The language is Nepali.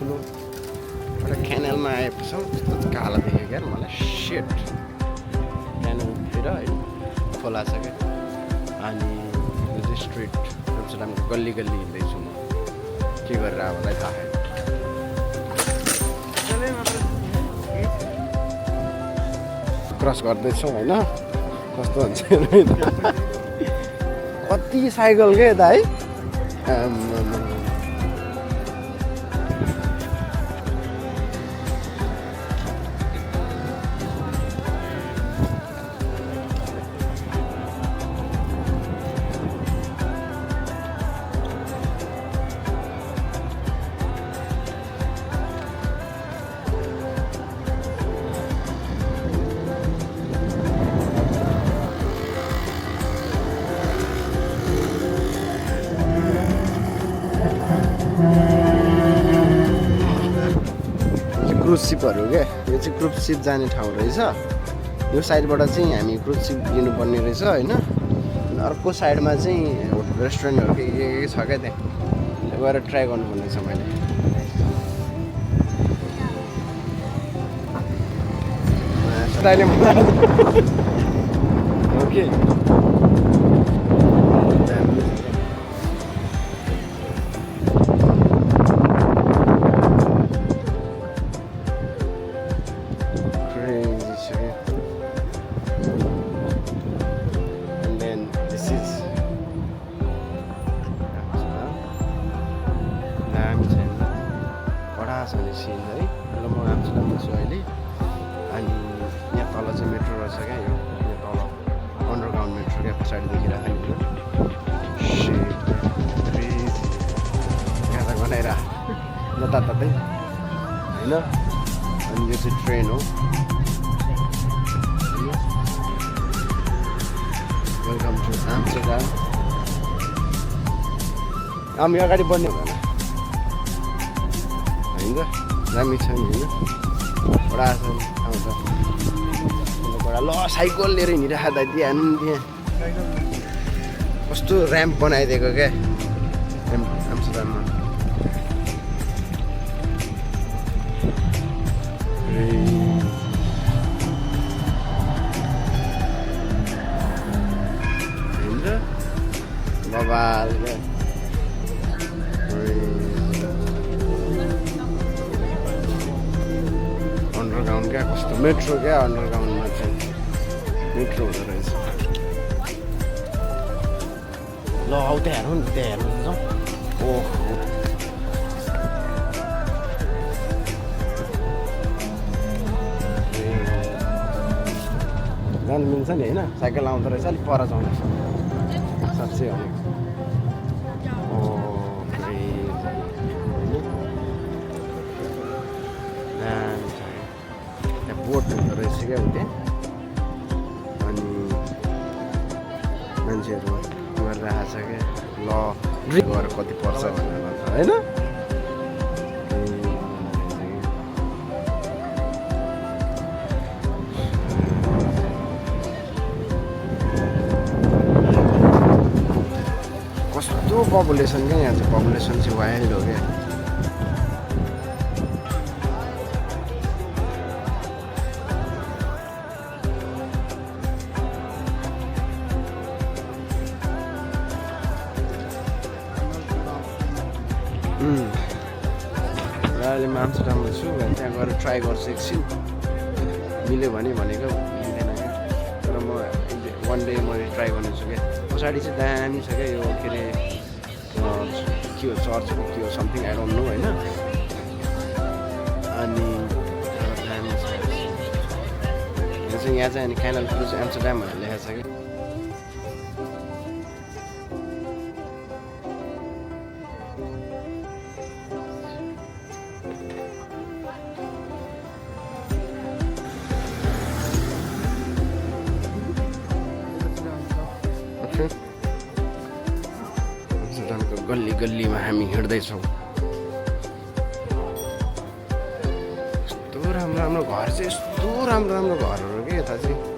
ठुलो एउटा क्यानलमा आएपछि त्यस्तो काला देख्यो क्या मलाई सेट क्यानलतिर होइन खोला छ क्या अनि यो चाहिँ स्ट्रिट एम्स्टर्डमको गल्ली गल्ली हिँड्दैछु म के गरेर मलाई थाहा छैन क्रस गर्दैछौँ होइन कस्तो हुन्छ कति साइकल क्या यता है क्रुज सिपहरू क्या यो चाहिँ क्रुज सिप जाने ठाउँ रहेछ यो साइडबाट चाहिँ हामी क्रुज सिप लिनुपर्ने रहेछ होइन अर्को साइडमा चाहिँ रेस्टुरेन्टहरू के छ क्या त्यहाँ गएर ट्राई गर्नुपर्ने छ मैले ओके सिन है र म एम्स्टर्डममा छु अहिले अनि यहाँ तल चाहिँ मेट्रो रहेछ क्या यो यहाँ तल अन्डरग्राउन्ड मेट्रो क्या पछाडि देखिरहेको यहाँ त गनाइरह जताततै होइन अनि यो चाहिँ ट्रेन हो वेलकम टु एम्स्टर्डम हामी अगाडि बढ्ने भएन होइन दामी छ नि होइन बडा छ आउँछ बडा ल साइकल लिएर हिँडिरहेको दाइ त्यहाँ कस्तो ऱ्याम्प बनाइदिएको क्या एम्स्टर्डममा बबाल क्या अन्डरग्राउन्ड क्या कस्तो मेट्रो क्या अन्डरग्राउन्डमा चाहिँ मेट्रो हुँदो रहेछ ल हौ त्यहाँ हेर्नु नि त्यहाँ हेर्नु जाउँ ओहो जानु मिल्छ नि होइन साइकल आउँदो रहेछ अलिक पर जाउँ साँच्चै हो बोट हुँदो रहेछ क्या उते अनि मान्छेहरू गरेर आएको छ क्या ल ड्रिङ्क गरेर कति पर्छ भनेर भन्छ होइन कस्तो पपुलेसन क्या यहाँ चाहिँ पपुलेसन चाहिँ वाइल्ड हो क्या र अहिले म एम्स्टर्डममा छु त्यहाँ गएर ट्राई गर्छु एकछिन मिल्यो भने भनेको मिल्दैन क्या तर म वान डे मैले ट्राई गर्नेछु क्या पछाडि चाहिँ दामी छ क्या यो के अरे के हो चर्च हो के हो समथिङ आई डोन्ट नो होइन अनि दामी छ यहाँ चाहिँ अनि क्यानल क्रुज एम्स्टर्डम भनेर लेखेको छ क्या एम्स्टर्डमको गल्ली गल्लीमा हामी हिँड्दैछौँ यस्तो राम्रो राम्रो घर चाहिँ यस्तो राम्रो राम्रो घरहरू के यता चाहिँ